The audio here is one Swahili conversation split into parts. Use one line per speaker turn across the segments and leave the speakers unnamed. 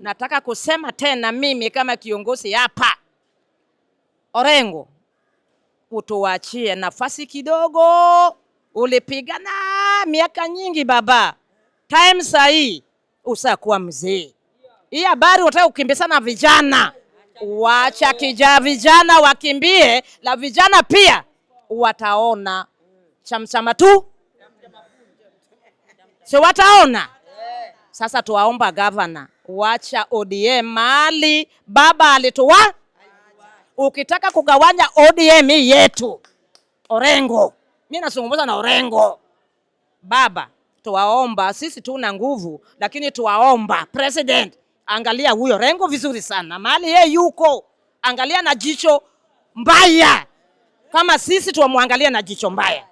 Nataka kusema tena mimi kama kiongozi hapa, Orengo, utuachie nafasi kidogo. Ulipigana miaka nyingi baba, time sahii usakuwa mzee. Hii habari unataka kukimbizana na vijana, wacha kija vijana wakimbie, la vijana pia wataona chamchama tu, si wataona. Sasa tuwaomba gavana, wacha ODM mahali baba alituwa. Ukitaka kugawanya ODM hii yetu, Orengo, mi nazungumza na Orengo baba, tuwaomba sisi tuna nguvu, lakini tuwaomba president, angalia huyo Orengo vizuri sana mahali ye yuko, angalia na jicho mbaya, kama sisi tuwamwangalia na jicho mbaya.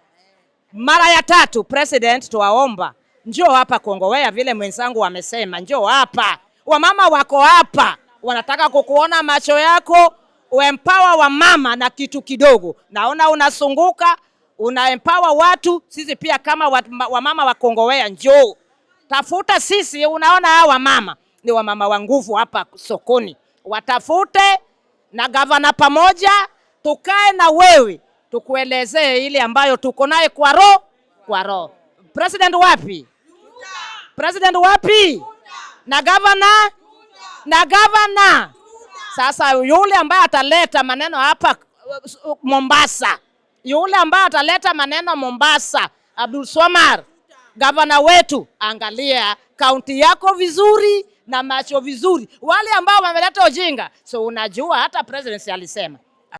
Mara ya tatu, president, tuwaomba njoo hapa Kongowea, vile mwenzangu amesema, njoo hapa, wamama wako hapa, wanataka kukuona macho yako, uempower wamama na kitu kidogo. Naona unasunguka una empower watu. Sisi pia kama wamama wa Kongowea, njoo tafuta sisi. Unaona hawa wamama ni wamama wa nguvu hapa sokoni, watafute na gavana pamoja, tukae na wewe tukuelezee ile ambayo tuko naye kwa roho, kwa roho. President wapi? President wapi? Na gavana? Na gavana. Sasa yule ambaye ataleta maneno hapa Mombasa, yule ambaye ataleta maneno Mombasa, Abdul Swamar, gavana wetu, angalia kaunti yako vizuri na macho vizuri. Wale ambao wameleta ujinga, so unajua hata presidency alisema